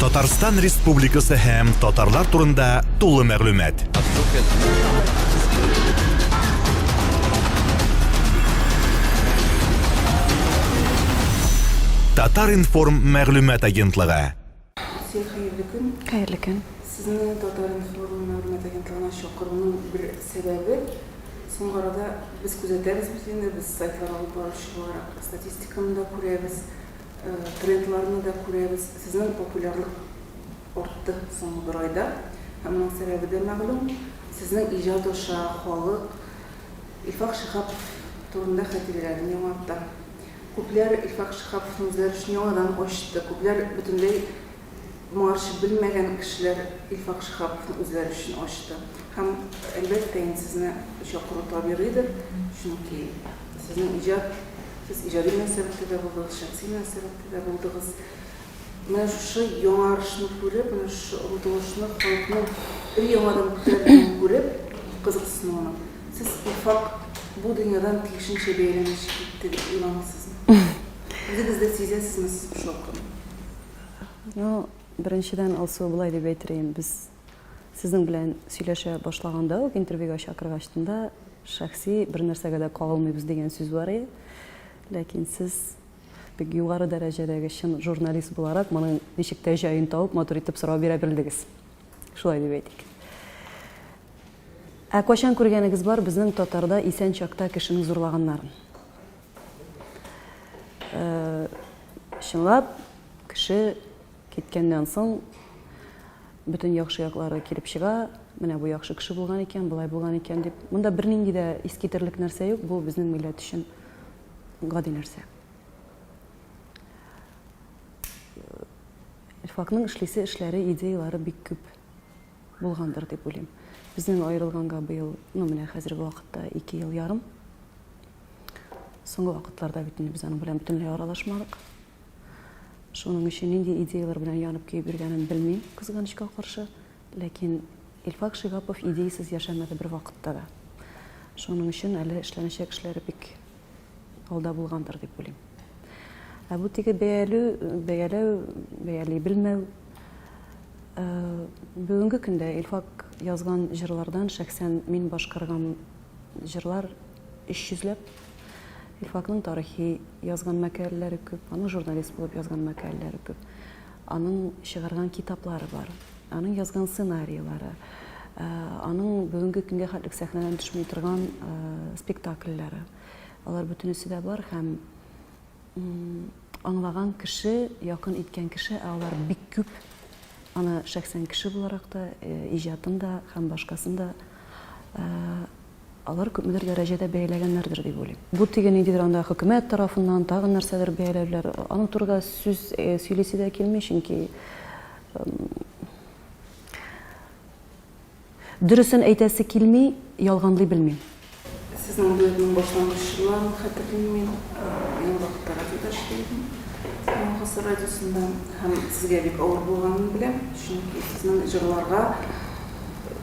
Татарстан Республикасы һәм татарлар турында тулы мәгълүмат. Татар-информ мәгълүмат агентлыгы. Син хәерле көн. Хәерле көн. Сезне Татар-информ мәгълүмат агентлыгына чакыруның бер сәбәбе, соңгы арада без күзәтәбез бит инде, без сайтлар алып баручы буларак статистиканы да күрәбез, Трендларны да күрәбез. Сезнең популярлык артты соңгы бер айда. Һәм моның сәбәбе дә мәгълүм. Сезнең иҗат аша халык Илфак Шиһапов турында хатирәләрен яңарта. Күпләр Илфак Шиһаповны үзләре өчен яңадан ачты. Күпләр бөтенләй моңарчы белмәгән кешеләр Илфак Шиһаповны үзләре өчен ачты. Һәм, әлбәттә инде, сезне чакыру табигыйдыр, чөнки сезнең иҗат Сез иҗади мөнәсәбәттә дә булдыгыз, шәхси мөнәсәбәттә дә булдыгыз. Менә шушы яңарышны күреп, менә шушы омтылышны, халыкның өр-яңадан күтәрелүен күреп, кызыксынуны, сез Илфак бу дөньядан тиешенчә бәяләмичә китте дип уйламыйсызмы? Үзегез дә сизәсезме сез бу шаукымны? Ну, беренчедән, Алсу, болай дип әйтер идем, без сезнең белән сөйләшә башлаганда ук, интервьюга чакыргачтын да, Шәхси бер нәрсәгә дә кагылмыйбыз дигән сүз бар иде. Ләкин сез бик югары дәрәҗәдәге чын журналист буларак, моның ничек тә җаен табып, матур итеп сорау бирә белдегез. Шулай дип әйтик. Ә кайчан күргәнегез бар безнең татарда исән чакта кешене зурлаганнарын? Э, чынлап, кеше киткәннән соң Бөтен яхшы яклары килеп чыга, менә бу яхшы кеше булган икән, болай булган икән дип. Монда бернинди дә искитерлек нәрсә юк, бу безнең милләт өчен гади нәрсә. Илфакның эшлисе эшләре, идеялары бик күп булгандыр дип уйлыйм. Безнең аерылганга быел, ну менә хәзерге вакытта 2 ел ярым. Соңгы вакытларда бит инде без аның белән бөтенләй аралашмадык. Шуның өчен нинди идеяләр белән янып-көеп йөргәнен белмим, кызганычка каршы. Ләкин Илфак Шиһапов идеясез яшәмәде бервакытта да. Шуның өчен әле эшләнәчәк эшләре бик алда булгандыр дип уйлыйм. Ә бу теге бәялү, бәяләү, бәяли белмәү. Э, бүгенге көндә Илфак язган җырлардан шәхсән мин башкарган җырлар 300 ләп. Илфакның тарихи язган мәкаләләре күп, аның журналист булып язган мәкаләләре күп. Аның чыгарган китаплары бар, аның язган сценарийлары, э, аның бүгенге көнгә хәтлек сәхнәдән төшми торган э, спектакльләре. Алар бөтенесе дә бар һәм аңлаган кеше, якын иткән кеше, ә алар бик күп. Аны шәхсән кеше буларак та, э, иҗатын да һәм башкасын да Алар күпмедер дәрәҗәдә бәяләгәннәрдер дип уйлыйм. Бу теге ниндидер анда хөкүмәт тарафыннан тагын нәрсәдер бәяләүләр, аның турында сүз сөйлисе дә килми, чөнки дөресен әйтәсе килми, ялганлый белмим. Сезнең дуэтның башлангыч чорларын хәтерлим мин. Мин ул вакытта радиода эшли идем. Яңа гасыр радиосында. Һәм сезгә бик авыр булганын беләм, чөнки сезнең җырларга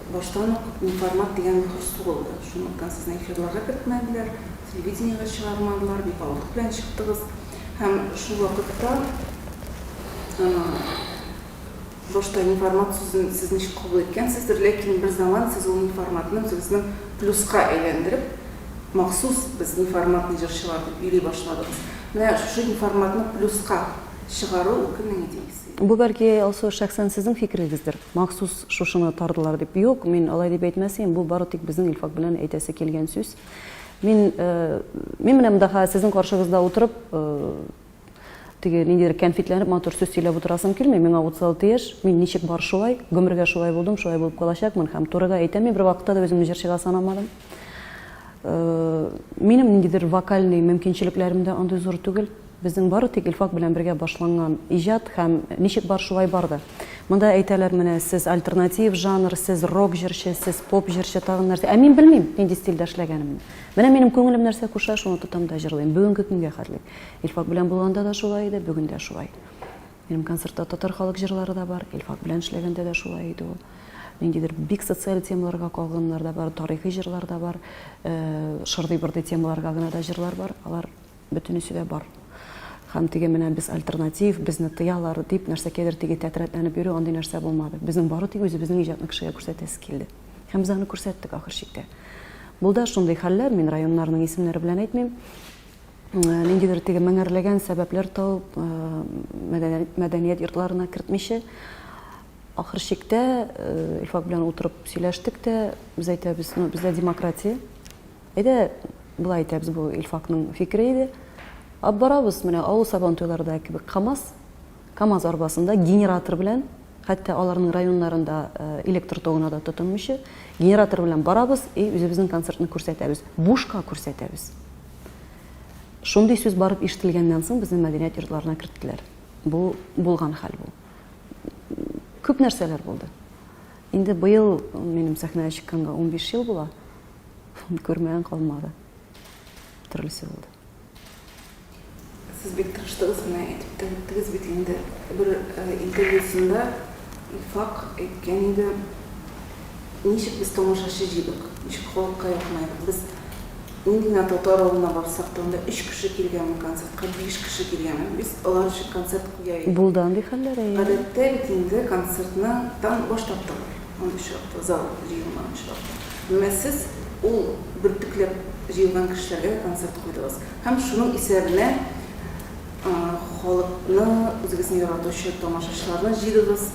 Баштан ук неформат дигән мөһер сугылды. Шунлыктан сезне эфирларга кертмәделәр, телевидениегә чыгармадылар, бик авырлык белән чыктыгыз. Һәм шул вакытта башта неформат сүзен сез ничек кабул иткәнсездер, ләкин бер заман сез ул неформатны үзегезнең плюска әйләндереп, махсус без неформатный җырчылар дип йөри башладыгыз. Менә шушы неформатны плюска чыгару ул кемнең идеясе? Бу, бәлки, Алсу, шәхсән сезнең фикерегездер, махсус шушыны тардылар дип. Юк, мин алай дип әйтмәс идем, бу бары тик безнең Илфак белән әйтәсе килгән сүз. Мин, мин менә монда хәзер сезнең каршыгызда утырып, теге ниндидер кәнфитләнеп матур сүз сөйләп утырасым килми, миңа 36 яшь, мин ничек бар шулай, гомергә шулай булдым, шулай булып калачакмын һәм турыга әйтәм, мин бервакытта да үземне җырчыга санамадым. Минем ниндидер вокальный мөмкинчелекләрем дә андый зур түгел. Безнең бары тик Илфак белән бергә башланган иҗат һәм ничек бар шулай барды. Монда әйтәләр, менә сез альтернатив жанр, сез рок җырчы, сез поп җырчы, тагын нәрсә. Ә мин белмим, нинди стильдә эшләгәнемне. Менә минем күңелем нәрсә куша, шуны тотам да җырлыйм. Бүгенге көнгә хәтле. Илфак белән булганда да шулай иде, бүген дә шулай. Минем концертта татар халык җырлары да бар, Илфак белән эшләгәндә дә шулай иде ул. Ниндидер бик социаль темаларга калганнар да бар, тарихи җырлар да бар, шырдый-бырдый темаларга гына да җырлар бар. Алар Бөтенесе дә бар. Һәм теге менә без альтернатив, безне тыялар дип нәрсәкәдер теге тәтрәтләнеп йөрү андый нәрсә булмады. Безнең бары тик үзебезнең иҗатны кешегә күрсәтәсе килде. Һәм без аны күрсәттек ахыр чиктә. Булды шундый хәлләр, мин районнарның исемнәре белән әйтмим. Ниндидер теге меңәрләгән сәбәпләр табып, мәдәният йортларына кертмичә, ахыр чиктә Илфак белән утырып сөйләштек тә, без әйтәбез, ну, бездә демократия. Әйдә, болай итәбез, бу Илфакның фикере иде. Алып барабыз, менә авыл сабантуйларында кебек КАМАЗ, КАМАЗ арбасында генератор белән, хәтта аларның районнарында электр тогына да тотынмыйча, генератор белән барабыз и үзебезнең концертны күрсәтәбез. Бушка күрсәтәбез. Шундый сүз барып ишетелгәннән соң безне мәдәният йортларына керттеләр. Бу булган хәл бу. Күп нәрсәләр булды. Инде быел минем сәхнәгә чыкканга 15 ел була. Күрмәгән калмады. Төрлесе булды. Сез бик тырыштыгыз, менә әйтеп тә үттегез бит инде. Бер интервьюсында Илфак әйткән иде, ничек без тамашачы җыйдык, ничек халыкка якынайдык. Без нинди генә татар авылына барсак та, анда өч кеше килгәнме концертка, биш кеше килгәнме, без алар өчен концерт куя идек. Булды андый хәлләр, әйе. Гадәттә бит инде концертны тан баш тарталар. Андый очракта, зал җыелмаган очракта. Менә сез ул бөртекләп җыелган кешеләргә дә концерт куйдыгыз. Һәм шуның исәбенә халыкны, үзегезне яратучы тамашачыларны җыйдыгыз.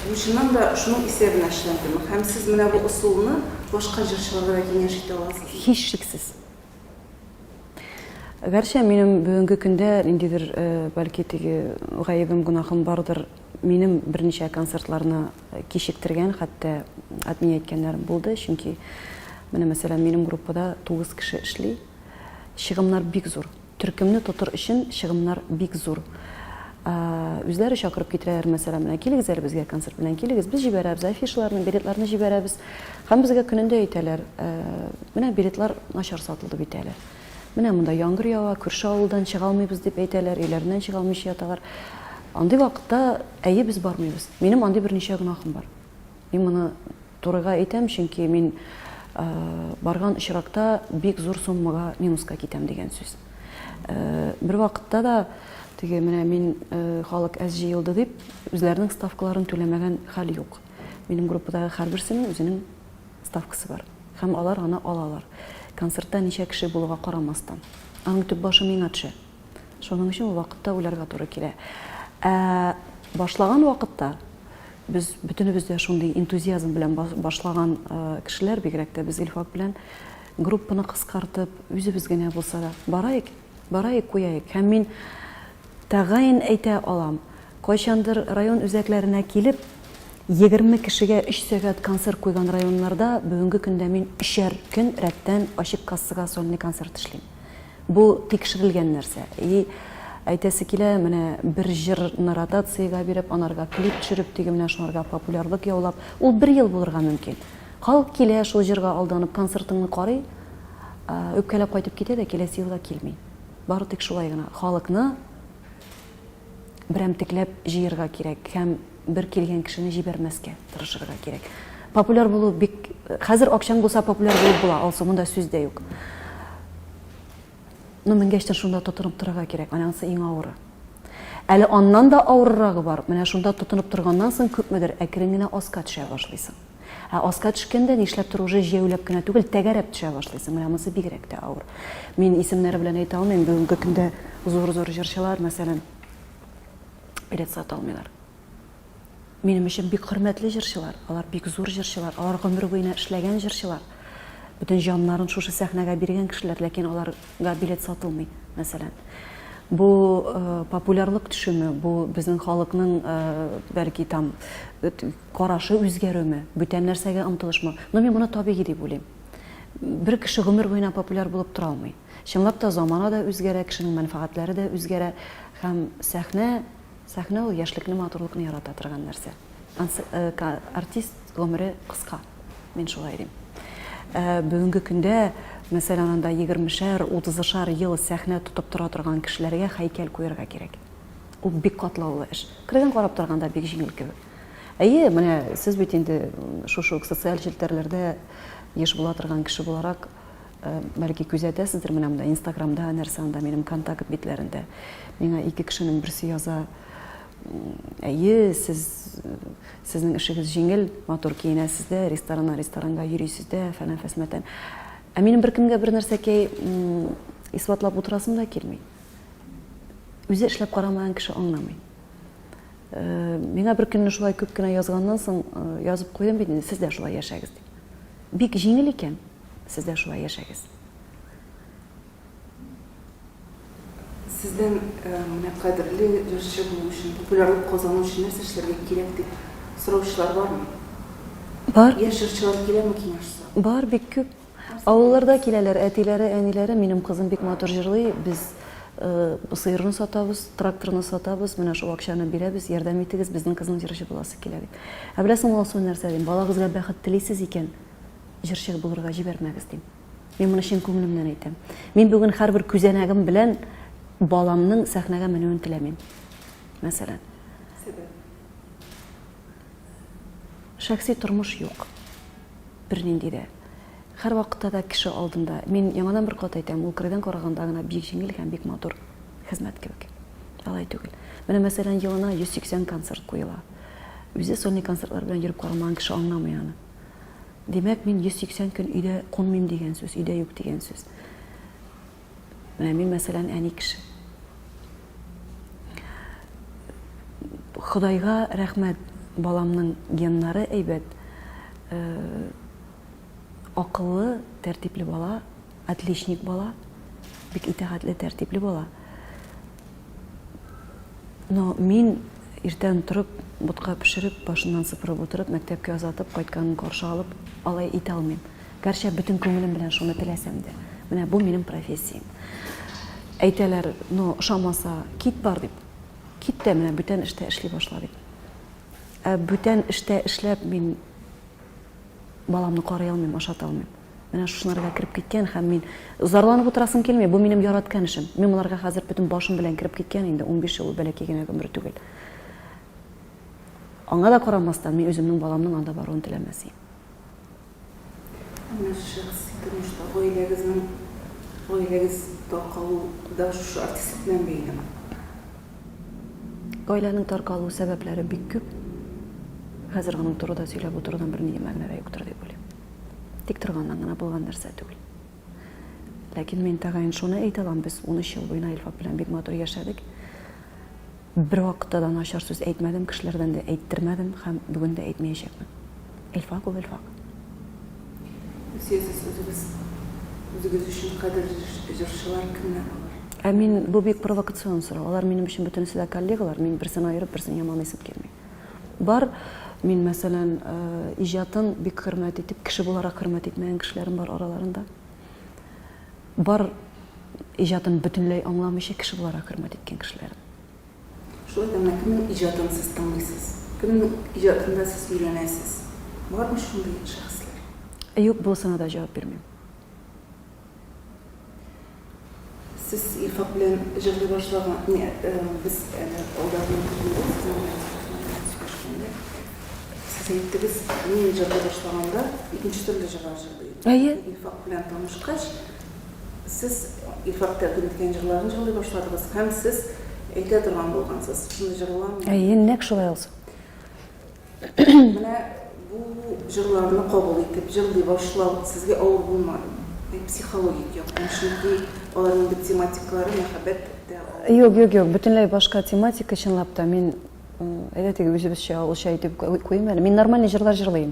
Бу чыннан да шуның исәбенә эшләндеме? Һәм сез менә бу ысулны башка җырчыларга да киңәш итә аласызмы? Һичшиксез. Гәрчә минем бүгенге көндә ниндидер, бәлки, теге гаебем, гөнаһым бардыр, минем берничә концертларны кичектергән, хәтта отменять иткәннәрем булды, чөнки менә, мәсәлән, минем группада 9 кеше эшли. Чыгымнар бик зур. Төркемне тотыр өчен чыгымнар бик зур. Үзләре чакырып китерәләр, мәсәлән, менә килегез әле безгә концерт белән килегез, без җибәрәбез афишаларны, билетларны җибәрәбез. Һәм безгә көнендә әйтәләр, менә билетлар начар сатылды бит әле. Менә монда яңгыр ява, күрше авылдан чыга алмыйбыз дип әйтәләр, өйләреннән чыга алмыйча яталар. Андый вакытта, әйе, без бармыйбыз. Минем андый берничә гөнаһым бар. Мин моны турыга әйтәм, чөнки мин барган очракта бик зур суммага минуска китәм дигән сүз. Бер вакытта да теге менә мин халык әз җыелды дип, үзләренең ставкаларын түләмәгән хәл юк. Минем группадагы һәрберсенең үзенең ставкасы бар. Һәм алар аны алалар. Концертта ничә кеше булуга карамастан. Аның төп башы миңа төшә. Шуның өчен ул вакытта уйларга туры килә. Ә башлаган вакытта без бөтенебез дә шундый энтузиазм белән башлаган кешеләр, бигрәк тә без Илфак белән группаны кыскартып, үзебез генә булса да, бараек, бараек, куяек. Һәм мин тәгаен әйтә алам, кайчандыр район үзәкләренә килеп, 20 кешегә өч сәгать концерт куйган районнарда бүгенге көндә мин өчәр көн рәттән ачык кассага сольный концерт эшлим. Бу тикшерелгән нәрсә. И әйтәсе килә, менә бер җырны ротациягә биреп, анарга клип төшереп, теге менә шунарга популярлык яулап, ул бер ел булырга мөмкин. Халык килә, шул җырга алданып, концертыңны карый, үпкәләп кайтып китә дә, киләсе елга килми. Бары тик шулай гына. Халыкны берәмтекләп җыерга кирәк һәм бер килгән кешене җибәрмәскә тырышырга кирәк. Популяр булу бик... Хәзер акчаң булса популяр булып була, Алсу, монда сүз дә юк. Ну, менгәч тә шунда тотынып торырга кирәк. Менә анысы иң авыры. Әле аннан да авыррагы бар. Менә шунда тотынып торганнан соң күпмедер әкрен генә аска төшә башлыйсың. Ә аска төшкәндә нишләптер уже җәяүләп кенә түгел, тәгәрәп төшә башлыйсың. Менә монысы бигрәк тә авыр. Мин исемнәре белән әйтә алмыйм. Бүгенге көндә зур-зур җырчылар, мәсәлән, билет сата алмыйлар. Минем өчен бик хөрмәтле җырчылар, алар бик зур җырчылар, алар гомер буена эшләгән җырчылар. Бөтен җаннарын шушы сәхнәгә биргән кешеләр, ләкин аларга билет сатылмый, мәсәлән. Бу популярлык төшүме, бу безнең халыкның, бәлки, там карашы үзгәрүме, бүтән нәрсәгә омтылышмы? Но мин моны табигый дип уйлыйм. Бер кеше гомер буена популяр булып тора алмый. Чынлап та замана да үзгәрә, кешенең мәнфәгатьләре дә үзгәрә һәм сәхнә, сәхнә ул яшьлекне, матурлыкны ярата торган нәрсә. Артист гомере кыска, мин шулай дим. Бүгенге көндә, мәсәлән, анда егермешәр, утызышар ел сәхнә тотып тора торган кешеләргә һәйкәл куярга кирәк. Ул бик катлаулы эш. Кырыйдан карап торганда бик җиңел кебек. Әйе, менә сез бит инде шушы ук социаль челтәрләрдә еш була торган кеше буларак, Бәлки күзәтәсездер, менә монда Инстаграмда нәрсә анда минем контакт битләрендә. Миңа ике кешенең берсе яза, әйе, сез сезнең эшегез җиңел, матур киенәсез дә, рестораннан ресторанга йөрисез дә, фәлән фәсмәтән. Ә минем беркемгә бер нәрсәкәй исбатлап утырасым да килми. Үзе эшләп карамаган кеше аңламый. Миңа бер көнне шулай күп кенә язганнан соң язып куйдым бит инде, сез дә шулай яшәгез дип. Бик җиңел икән, сез дә шулай яшәгез. Сездән менә кадерле җырчы булу өчен, популярлык казану өчен нәрсә эшләргә кирәк дип сораучылар бармы? Бар. Яшь җырчылар киләме киңәш сорап? Бар, бик күп. Авылларда киләләр, әтиләре, әниләре, минем кызым бик матур җырлый, без сыерны сатабыз, тракторны сатабыз, менә шул акчаны бирәбез, ярдәм итегез, безнең кызның җырчы буласы килә дип. Ә беләсеңме, Алсу, нәрсә дим, балагызга бәхет телисез икән, җырчы булырга җибәрмәгез дим. Мин моны чын күңелемнән әйтәм. Мин бүген һәрбер күзәнәгем белән баламның сәхнәгә менүен теләмим. Мәсәлән. Сәбәп? Шәхси тормыш юк. Бернинди дә. Һәрвакытта да кеше алдында. Мин яңадан бер кат әйтәм, ул кырыйдан караганда гына бик җиңел һәм бик матур хезмәт кебек. Алай түгел. Менә, мәсәлән, елына 180 концерт куела. Үзе сольный концертлар белән йөреп карамаган кеше аңламый аны. Димәк, мин 180 көн өйдә кунмыйм дигән сүз, өйдә юк дигән сүз. Менә мин, мәсәлән, әни кеше. Ходайга рәхмәт, баламның геннары әйбәт. Э, акыллы, тәртипле бала, отличник бала, бик итагатьле, тәртипле бала. Но мин иртән торып, ботка пешереп, башыннан сыпырып утырып, мәктәпкә озатып, кайтканын каршы алып, алай итә алмыйм. Гәрчә бөтен күңелем белән шуны теләсәм дә. Менә бу минем профессиям. Әйтәләр, но ошамаса, кит бар дип. Кит тә менә бүтән эштә эшли башла дип. Ә бүтән эштә эшләп мин баламны карый алмыйм, ашата алмыйм. Менә шушыларга кереп киткән һәм мин зарланып утырасым килми, бу минем яраткан эшем. Мин боларга хәзер бөтен башым белән кереп киткән инде, 15 ел бәләкәй генә гомер түгел. Аңа да карамастан, мин үземнең баламның анда баруын теләмәс идем. Ә менә шәхси тормышта гаиләгезнең гаиләгез таркалу да шушы артистлык белән бәйлеме? Гаиләнең таркалу сәбәпләре бик күп. Хәзер аның турыда сөйләп утырудан бернинди мәгънә дә юктыр дип уйлыйм. Тик торганнан гына булган нәрсә түгел. Ләкин мин тәгаен шуны әйтә алам, без 13 ел буена Илфат белән бик матур яшәдек. Бервакытта да начар сүз әйтмәдем, кешеләрдән дә әйттермәдем һәм бүген дә әйтмәячәкмен. Илфак ул Илфак. Люция, сез үзегез үзегез өчен кадерле җырчылар кемнәр алар? Ә мин, бу бик провокацион сорау. Алар минем өчен бөтенесе дә коллегалар, мин берсен аерып, берсен яманыйсым килми. Бар, мин, мәсәлән, иҗатын бик хөрмәт итеп, кеше буларак хөрмәт итмәгән кешеләрем бар араларында. Бар иҗатын бөтенләй аңламыйча кеше буларак хөрмәт иткән кешеләрем. Шулай да менә кемнең иҗатын сез тыңлыйсыз? Кемнең иҗатында сез өйрәнәсез? Бармы шундый шәхесләр? Юк, булысына да җавап бирмим. Сез Илфак белән җырлый башлаган, не, без әле алдагы интервьюда сезнең белән белән сөйләшкәндә, сез әйттегез, мин җырлый башлаганда икенче төрле җырлар җырлый идем. Әйе. Илфак белән танышкач, сез Илфак тәкъдим иткән җырларны җырлый башладыгыз һәм сез әйтә торган булгансыз, шундый җырламы? Әйе, нәкъ шулай, Алсу. Менә бу җырларны кабул итеп, җырлый башлау сезгә авыр булмадымы? Психологик яктан, чөнки аларның бит тематикалары мәхәббәт тә. Юк, юк, юк, бөтенләй башка тематика, чынлап та. Мин, әйдә теге үзебезчә, авылча әйтеп куйыйм әле. Мин нормальный җырлар җырлыйм.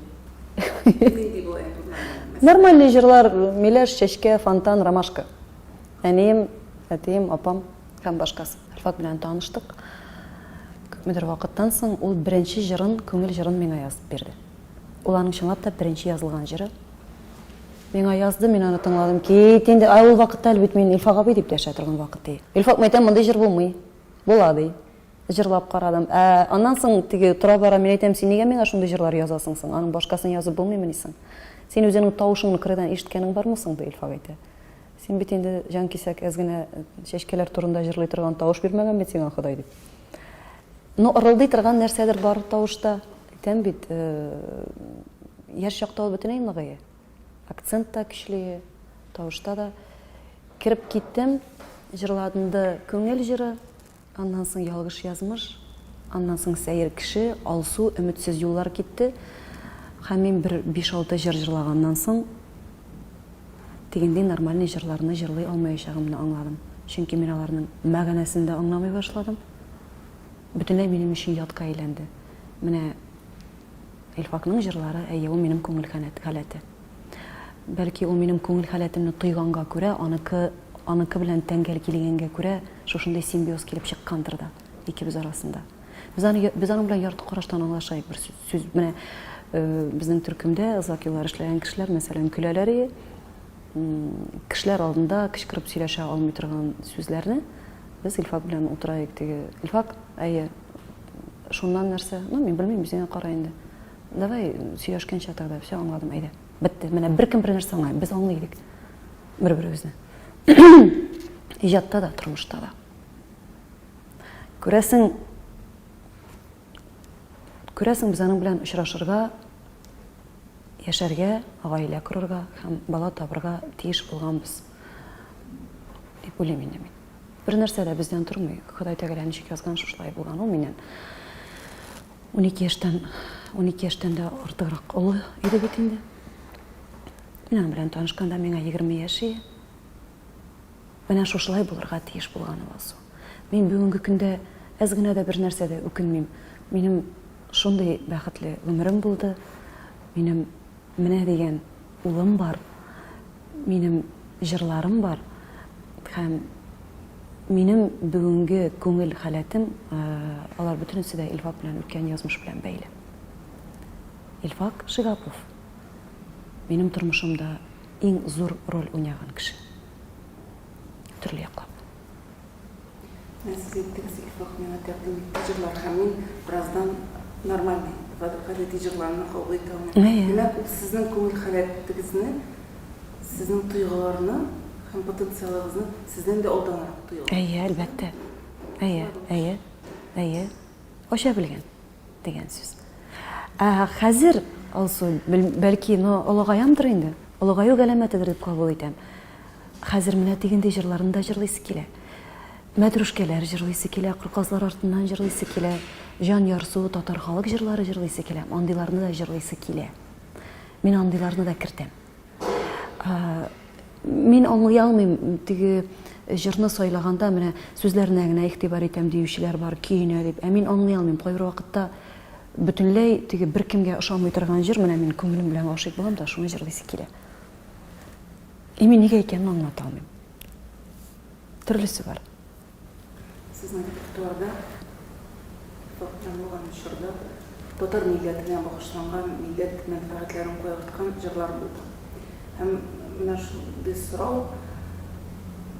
Нинди була инде ул нормальный? Нормальный җырлар, миләш, чәчкә, фонтан, ромашка. Әнием, әтием, апам. Һәм башкасы. Илфат белән таныштык. Күпмедер вакыттан соң ул беренче җырын, күңел җырын миңа язып бирде. Ул аның чынлап та беренче язылган җыры. Миңа язды, мин аны тыңладым. Кит инде, ә ул вакытта әле бит мин Илфак абый дип дәшә торган вакыт ди. Илфак, мәйтәм, мондый җыр булмый. Була ди. Җырлап карадым. Ә аннан соң теге тора-бара мин әйтәм, син нигә миңа шундый җырлар язасың соң? Аның башкасын язып булмыймыни соң? Син үзеңнең тавышыңны кырыйдан ишеткәнең бармы соң, ди Илфак әйтә. Син бит инде, җанкисәк, әз генә чәчкәләр турында җырлый торган тавыш бирмәгән бит сиңа Ходай, дип. Ну, ырылдый торган нәрсәдер бар тавышта. Әйтәм бит, яшь чакта ул бөтенләй ныгые. Акцент та көчлее. Тавышта да. Кереп киттем, җырладынды Күңел җыры, аннан соң Ялгыш язмыш, аннан соң Сәер кеше, Алсу, Өметсез юллар китте. Һәм мин бер биш-алты җыр җырлаганнан соң, тегендәй нормальный җырларны җырлый алмаячагымны аңладым. Чөнки мин аларның мәгънәсен дә аңламый башладым. Бөтенләй минем өчен ятка әйләнде. Менә Илфакның җырлары, әйе, ул минем күңел халәте. Бәлки, ул минем күңел халәтемне тойганга күрә, аныкы, аныкы белән тәңгәл килгәнгә күрә, шушындый симбиоз килеп чыккандыр да икебез арасында. Без аны, без аның белән ярты караштан аңлашайык бер сүз, сүз менә безнең төркемдә озак еллар эшләгән кешеләр, мәсәлән, көләләр ие. Кешеләр алдында кычкырып сөйләшә алмый торган сүзләрне без Илфак белән утыраек теге. Илфак, әйе, шуннан нәрсә? Ну, мин белмим, үзеңә кара инде. Давай сөйләшкәнчә тогда, все аңладым, әйдә. Бетте. Менә беркем бер нәрсә аңлый, без аңлый идек бер-беребезне. Иҗатта да, тормышта да. Күрәсең, күрәсең, без аның белән очрашырга, яшәргә, гаилә корырга һәм бала табырга тиеш булганбыз дип уйлыйм инде мин. Бер нәрсә дә бездән тормый. Ходай Тәгалә ничек язган, шушылай булган. Ул миннән 12 яшьтән, 12 яшьтән дә артыграк олы иде бит инде. Мин аның белән танышканда миңа 20 яшь иде. Менә шушылай булырга тиеш булган ул, Алсу. Мин бүгенге көндә әз генә дә бер нәрсә дә үкенмим. Минем шундый бәхетле гомерем булды. Минем менә дигән улым бар. Минем җырларым бар. Һәм минем бүгенге күңел халәтем, алар бөтенесе дә Илфак белән үткән язмыш белән бәйле. Илфак Шигапов минем тормышымда иң зур роль уйнаган кеше. Төрле яклап. Менә сез әйттегез, Илфак миңа тәкъдим итте җырлар һәм мин бераздан нормальный, гадәти җырларны кабул итә алмыйм. Димәк, ул сезнең күңел халәтегезне, сезнең тойгыларны һәм потенциалыгызны сездән дә алданрак тоя. Әйе, әлбәттә. Әйе, әйе, әйе. Ача белгән дигән сүз. Ә хәзер, Алсу, бәлки, но олыгаямдыр инде. Олыгаю галәмәтедер дип кабул итәм. Хәзер менә тегендәй җырларны да җырлыйсы килә. Мәтрүшкәләр җырлыйсы килә, Кыр-казлар артыннан җырлыйсы килә, Җан ярсуы татар халык җырлары җырлыйсы килә. Андыйларны да җырлыйсы килә. Мин андыйларны да кертәм. Мин аңлый алмыйм, теге җырны сайлаганда менә сүзләренә генә игътибар итәм диючеләр бар, көенә дип. Ә мин аңлый алмыйм. Кайбер вакытта бөтенләй теге беркемгә ошамый торган җыр, менә мин күңелем белән гашыйк булам да, шуны җырлыйсы килә. И мин нигә икәнен аңлата алмыйм. Төрлесе бар. Сезнең репертуарда Илфак булган чорда татар милләтенә багышланган, милләт мәнфәгатьләрен кайгырткан җырлар булды. Һәм менә шундый сорау,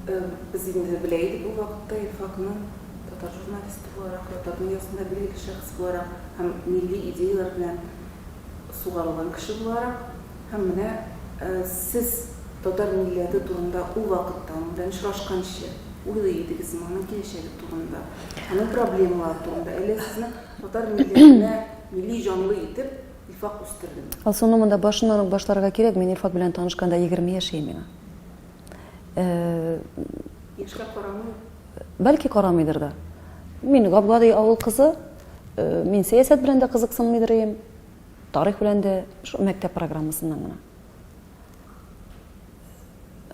без инде белә идек ул вакытта Илфакны татар журналисты буларак, татар дөньясында билгеле шәхес буларак һәм милли идеяләр белән сугарылган кеше буларак. Һәм менә сез татар милләте турында ул вакытта, аның белән очрашканчы уйлый идегезме, аның киләчәге турында, аның проблемалары турында, әллә сезне татар милләтенә милли җанлы итеп Илфак үстердеме? Алсуны монда башыннан ук башларга кирәк, мин Илфак белән танышканда 20 яшь иде миңа. Яшькә карамый? Бәлки карамыйдыр да. Мин гап-гади авыл кызы, мин сәясәт белән дә кызыксынмыйдыр идем. Тарих белән дә шул мәктәп программасыннан гына.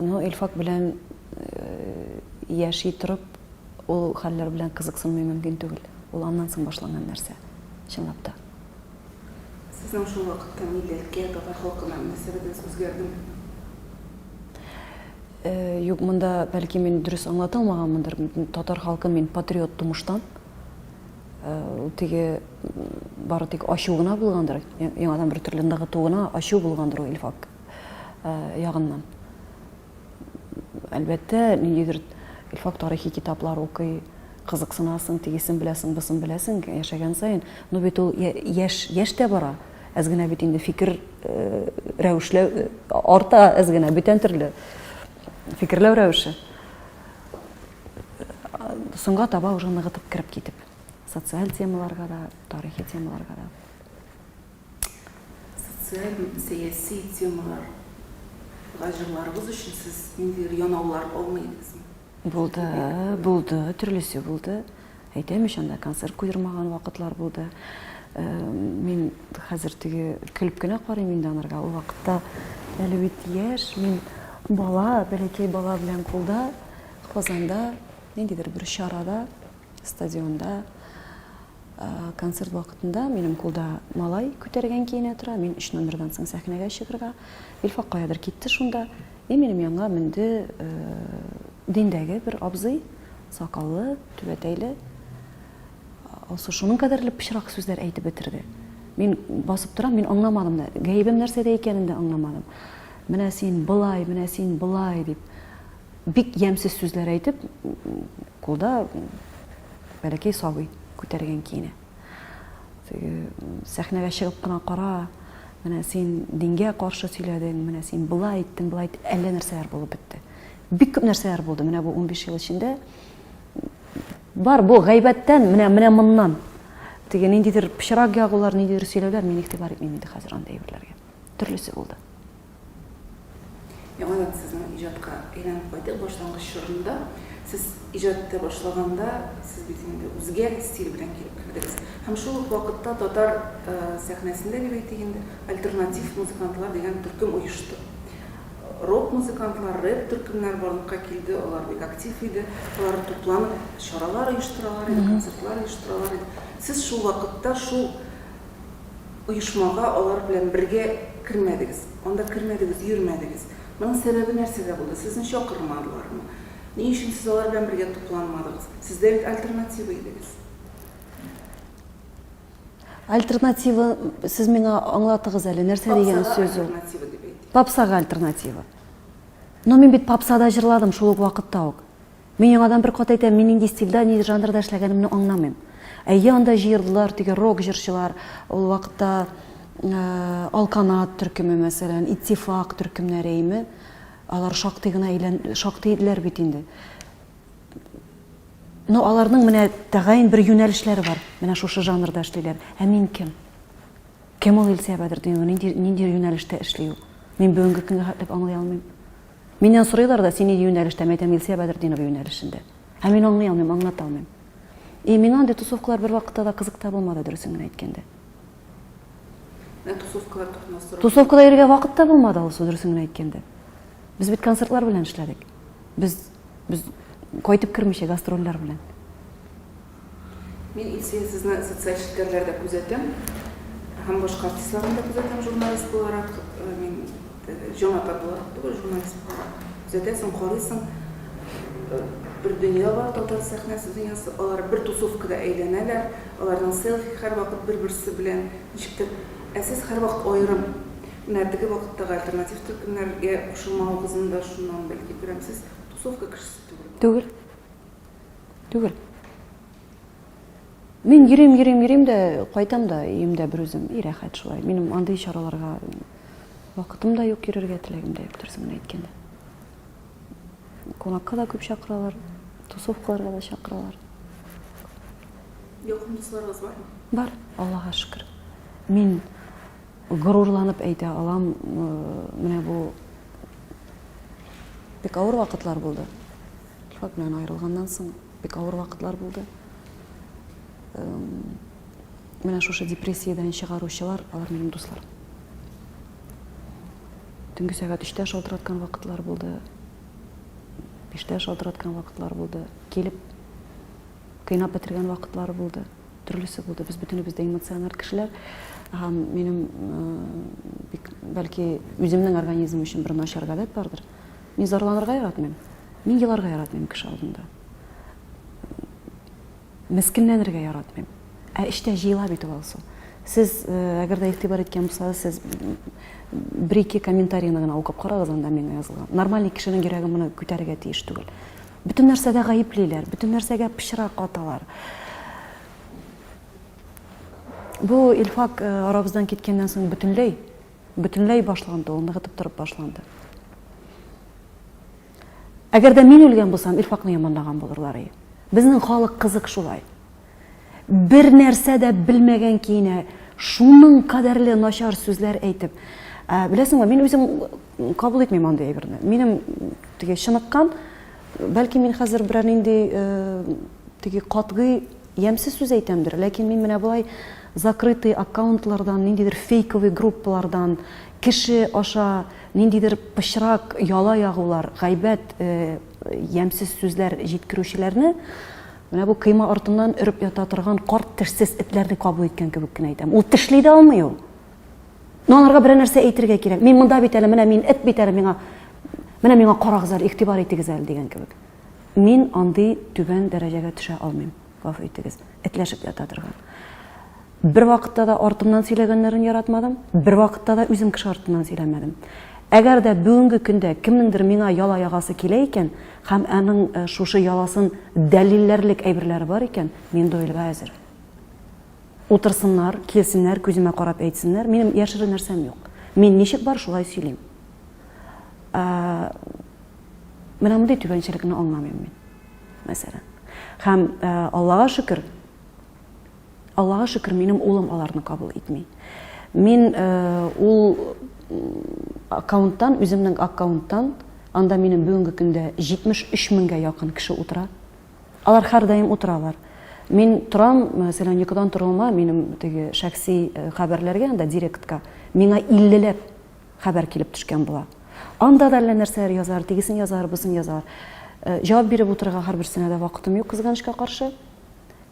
Ну, Илфак белән э, яши торып, ул хәлләр белән кызыксынмый мөмкин түгел. Ул аннан соң башланган нәрсә, чынлап та. Сезнең шул вакытта милләткә, татар халкына мөнәсәбәтегез үзгәрдеме? Э, юк, монда бәлки мин дөрес аңлата алмаганмындыр. Татар халкы мин патриот тумыштан. Ул теге бары тик ачу гына булгандыр, яңадан бер төрле ныгыту гына, ачу булгандыр ул Илфак ягыннан. Әлбәттә, ниндидер Илфак тарихи китаплар укый, кызыксынасың, тегесен беләсең, бусын беләсең, яшәгән саен. Но бит ул яшь, яшь тә бара. Әз генә бит инде фикер рәвешләү арта әз генә, бүтән төрле фикерләү рәвеше. Соңга таба уже ныгытып кереп китеп. Социаль темаларга да, тарихи темаларга да. Социаль, сәяси темалар. җырларыгыз өчен сез ниндидер янаулар алмый идегезме? Булды, булды, төрлесе булды. Әйтәм ич, анда концерт куйдырмаган вакытлар булды. Мин хәзер теге көлеп кенә карыйм инде анарга. Ул вакытта әле бит яшь, мин бала, бәләкәй бала белән кулда, Казанда ниндидер бер чарада, стадионда концерт вакытында минем кулда малай күтәргән киенә тора. Мин өч номердан соң сәхнәгә чыгырга. Илфак каядыр китте шунда. И минем янга менде диндәге бер абзый, сакаллы, түбәтәйле. Алсу шуның кадәрле пычрак сүзләр әйтеп бетерде. Мин басып торам, мин аңламадым да. Гаебем нәрсәдә икәнен дә аңламадым. Менә син былай, менә син былай дип бик ямьсез сүзләр әйтеп, кулда бәләкәй сабый күтәргән киенә. Теге сәхнәгә чыгып кына кара, менә син дингә каршы сөйләдең, менә син былай иттең, былай иттең, әллә нәрсәләр булып бетте. Бик күп нәрсәләр булды менә бу 15 ел эчендә. Бар бу гайбәттән, менә менә моннан. Теге ниндидер пычрак ягулар, ниндидер сөйләүләр, мин игътибар итмим инде хәзер андый әйберләргә. Төрлесе булды. Яңадан сезнең иҗатка әйләнеп кайтыйк. Башлангыч чорында сез иҗат итә башлаганда, сез бит инде үзгә стиль белән килеп кердегез. Һәм шул ук вакытта татар сәхнәсендә дип әйтик инде, альтернатив музыкантлар дигән төркем оешты. Рок музыкантлар, рэп төркемнәр барлыкка килде, алар бик актив иде. Алар тупланып чаралар оештыралар иде, концертлар оештыралар иде. Сез шул вакытта шул оешмага алар белән бергә кермәдегез, анда кермәдегез, йөрмәдегез. Моның сәбәбе нәрсәдә булды? Сезне чакырмадылармы? Ни өчен сез алар белән бергә тупланмадыгыз? Сез дә бит альтернатива идегез. Альтернатива, сез миңа аңлатыгыз әле, нәрсә дигән сүз ул? Попсага альтернатива дип әйтик. Попсага альтернатива. Но мин бит попсада җырладым шул ук вакытта ук. Мин яңадан бер кат әйтәм, мин нинди стильдә, нинди жанрда эшләгәнемне аңламыйм. Әйе, анда җыелдылар теге рок җырчылар, ул вакытта Алканат төркеме, мәсәлән, Иттифак төркемнәре име, алар шактый гына әйлән, шактый иделәр бит инде. Но аларның менә тәгаен бер юнәлешләре бар, менә шушы жанрда эшлиләр. Ә мин кем? Кем ул Илсөя Бәдретдинова, нинди, нинди юнәлештә эшли ул? Мин бүгенге көнгә хәтлек аңлый алмыйм. Миннән сорыйлар да, син нинди юнәлештә? Мин әйтәм, Илсөя Бәдретдинова юнәлешендә. Ә мин аңлый алмыйм, аңлата алмыйм. И миңа андый тусовкалар бервакытта да кызык та булмады, дөресен генә әйткәндә. Менә тусовкалар турында сорау. Тусовкада йөрергә вакыт та булмады, Алсу, дөресен генә әйткәндә. Без бит концертлар белән эшләдек. Без без кайтып кермичә гастрольләр белән. Мин, Илсөя, сезне социаль челтәрләрдә күзәтәм һәм башка артистларны да күзәтәм журналист буларак. Мин җан ата буларак түгел, журналист буларак. Күзәтәсең, карыйсың, бер дөнья бар, татар сәхнәсе дөньясы. Алар бер тусовкада әйләнәләр, аларның селфи һәрвакыт бер-берсе белән ничектер. Ә сез һәрвакыт аерым. Менә теге вакыттагы альтернатив төркемнәргә кушылмавыгызны да шуннан бәлки күрәм. Сез тусовка кешесе түгел. Түгел. Түгел. Мин йөрим, йөрим, йөрим дә, кайтам да, өемдә бер үзем. И рәхәт шулай. Минем андый чараларга вакытым да юк йөрергә, теләгем дә юк, дөресен генә әйткәндә. Кунакка да күп чакыралар, тусовкаларга да чакыралар. Якын дусларыгыз бармы? Бар, Аллага шөкер. Мин горурланып әйтә алам, менә бу бик авыр вакытлар булды. Илфак белән аерылганнан соң бик авыр вакытлар булды. Менә шушы депрессиядән чыгаручылар, алар минем дуслар. Төнге сәгать өчтә шалтыраткан вакытлар булды, биштә шалтыраткан вакытлар булды, килеп кыйнап бетергән вакытлар булды. Төрлесе булды. Без бөтенебез дә эмоциональ кешеләр. Һәм минем бик, бәлки, үземнең организм өчен бер начар гадәт бардыр. Мин зарланырга яратмыйм. Мин еларга яратмыйм кеше алдында. Мескенләнергә яратмыйм. Ә эчтә җыела бит ул, Алсу. Сез, э, әгәр дә игътибар иткән булсагыз, сез бер-ике комментарийны гына укып карагыз анда миңа язылган. Нормальный кешенең йөрәге моны күтәрергә тиеш түгел. Бөтен нәрсәдә гаеплиләр, бөтен нәрсәгә пычрак аталар. Бу Илфак э, арабыздан киткәннән соң бөтенләй, бөтенләй башланды, ул ныгытып торып башланды. Әгәр дә мин үлгән булсам, Илфакны яманлаган булырлар иде. Безнең халык кызык шулай. Бер нәрсә дә белмәгән киенә, шуның кадәрле начар сүзләр әйтеп. Ә, беләсеңме, мин үзем кабул итмим андый әйберне. Минем теге чыныккан, бәлки мин хәзер берәр нинди э, теге катгый ямьсез сүз әйтәмдер, ләкин мин менә болай закрытый аккаунтлардан, ниндидер фейковый группалардан, кеше аша ниндидер пычрак яла ягулар, гайбәт, э, ямьсез сүзләр җиткерүчеләрне менә бу кыйма артыннан өреп ята торган карт тешсез этләрне кабул иткән кебек кенә әйтәм. Ул тешли дә алмый ул. Но аларга берәр нәрсә әйтергә кирәк. Мин монда бит әле, менә мин эт бит әле миңа. Менә миңа карагыз әле, игътибар итегез әле дигән кебек. Мин андый түбән дәрәҗәгә төшә алмыйм. Гафу итегез. Этләшеп ята торган. Бер вакытта да артымнан сөйләгәннәрен яратмадым, бер вакытта да үзем кеше артыннан сөйләмәдем. Әгәр дә бүгенге көндә кемнеңдер миңа яла ягасы килә икән һәм аның э, шушы яласын дәлилләрлек әйберләре бар икән, мин дуэльгә әзер. Утырсыннар, килсеннәр, күземә карап әйтсеннәр, минем яшерен нәрсәм юк. Мин ничек бар, шулай сөйлим. Ә, менә мондый түбәнчелекне аңламыйм мин, мәсәлән. Һәм э, Аллага шөкер, Аллага шөкер, минем улым аларны кабул итми. Мин э, ул аккаунттан, үземнең аккаунттан, анда минем бүгенге көндә 73 меңгә якын кеше утыра. Алар һәрдаим утыралар. Мин торам, мәсәлән, йокыдан торуыма минем теге шәхси э, хәбәрләргә, анда директка, миңа 50ләп хәбәр килеп төшкән була. Анда да әллә нәрсәләр язар, тегесен язар, бусын язар. Э, җавап биреп утырырга һәрберсенә дә вакытым юк, кызганычка каршы.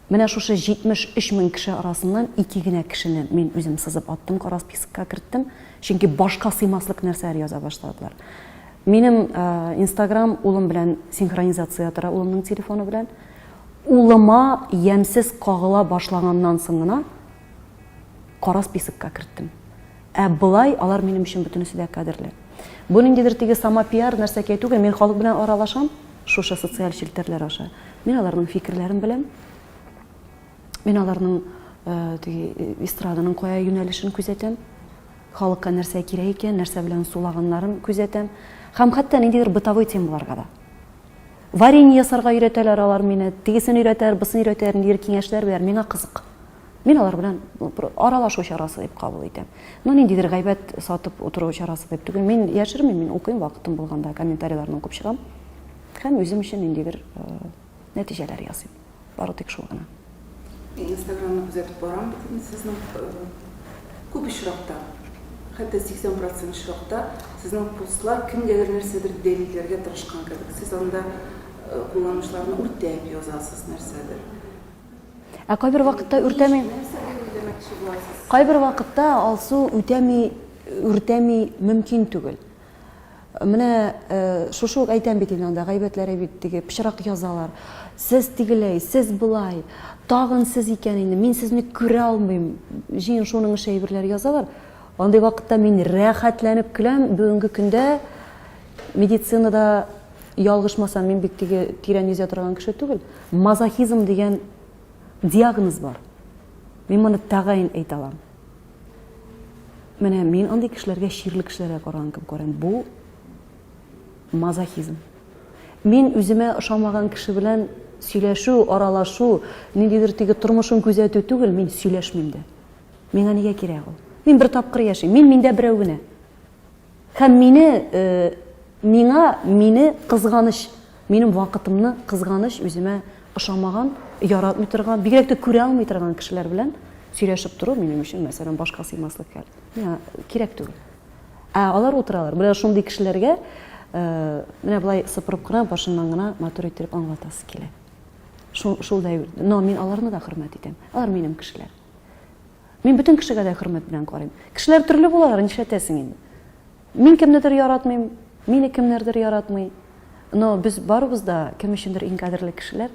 Менә шушы 73 мең кеше арасыннан ике генә кешене мин үзем сызып аттым, кара списокка керттем, чөнки башка сыймаслык нәрсәләр яза башладылар. Минем Инстаграм улым белән синхронизация тора, улымның телефоны белән. Улыма ямьсез кагыла башлаганнан соң гына кара списокка керттем. Ә болай алар минем өчен бөтенесе дә кадерле. Бу ниндидер теге самопиар нәрсәкәй түгел, мин халык белән аралашам шушы социаль челтәрләр аша. Мин аларның фикерләрен беләм. Мин аларның э, теге э, эстраданың кая юнәлешен күзәтәм. Халыкка нәрсә кирәк икән, нәрсә белән сулаганнарын күзәтәм. Һәм хәтта ниндидер бытовой темаларга да. Варенье ясарга өйрәтәләр алар мине, тегесен өйрәтәләр, бусын өйрәтәләр, ниндидер киңәшләр бирәләр. Миңа кызык. Мин алар белән аралашу чарасы дип кабул итәм. Ну, ниндидер гайбәт сатып утыру чарасы дип түгел. Мин яшермим, мин укыйм, вакытым булганда комментарийларны укып чыгам. Һәм үзем өчен ниндидер э, нәтиҗәләр ясыйм. Бары тик шул гына. Мин Инстаграмны күзәтеп барам бит инде сезнең э, күп очракта, хәтта 80 процент очракта сезнең постлар кемгәдер нәрсәдер дәлилләргә тырышкан кебек. Сез анда э, кулланучыларны үртәп язасыз нәрсәдер. Ә кайбер вакытта үртәми. Кайбер вакытта Алсу үтәми, үртәми мөмкин түгел. Менә шушы ук әйтәм бит инде анда, гайбәтләре бит теге пычрак язалар. Сез тегеләй, сез болай, тагын сез икән инде, мин сезне күрә алмыйм. Җыен шуның ише әйберләр язалар. Андый вакытта мин рәхәтләнеп көләм. Бүгенге көндә медицинада ялгышмасам, мин бик теге тирән йөзә торган кеше түгел. Мазохизм дигән диагноз бар. Мин моны тәгаен әйтә алам. Менә мин андый кешеләргә чирле кешеләргә караган кебек карыйм. Бу мазохизм. Мин үземә ошамаган кеше белән сөйләшү, аралашу, ниндидер теге тормышын күзәтү түгел, мин сөйләшмим дә. Миңа нигә кирәк ул? Мин бер тапкыр яшим. Мин миндә берәү генә. Һәм мине, э, миңа мине кызганыч, минем вакытымны кызганыч үземә ошамаган, яратмый торган, бигрәк тә күрә алмый торган кешеләр белән сөйләшеп тору минем өчен, мәсәлән, башка сыймаслык хәл. Миңа кирәк түгел. Ә алар утыралар. Менә шундый кешеләргә э, менә болай сыпырып кына, башыннан гына матур иттереп аңлатасы килә. Шул, шул да, но мин аларны да хөрмәт итәм. Алар минем кешеләр. Мин бөтен кешегә дә хөрмәт белән карыйм. Кешеләр төрле булалар, нишләтәсең инде? Мин кемнедер яратмыйм, мине кемнәрдер яратмый. Но без барыбыз да кем өчендер иң кадерле кешеләр.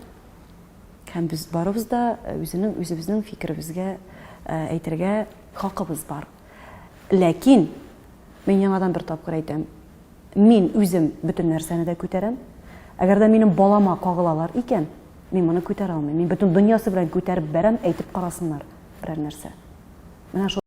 Һәм без барыбыз да э, үзенең үзебезнең фикеребезгә э, әйтергә хакыбыз бар. Ләкин мин яңадан бер тапкыр әйтәм, мин үзем бөтен нәрсәне дә күтәрәм. Әгәр дә минем балама кагылалар икән, мин моны күтәрә алмыйм. Мин бөтен дөньясы белән күтәреп бәрәм, әйтеп карасыннар берәр нәрсә. Менә шул.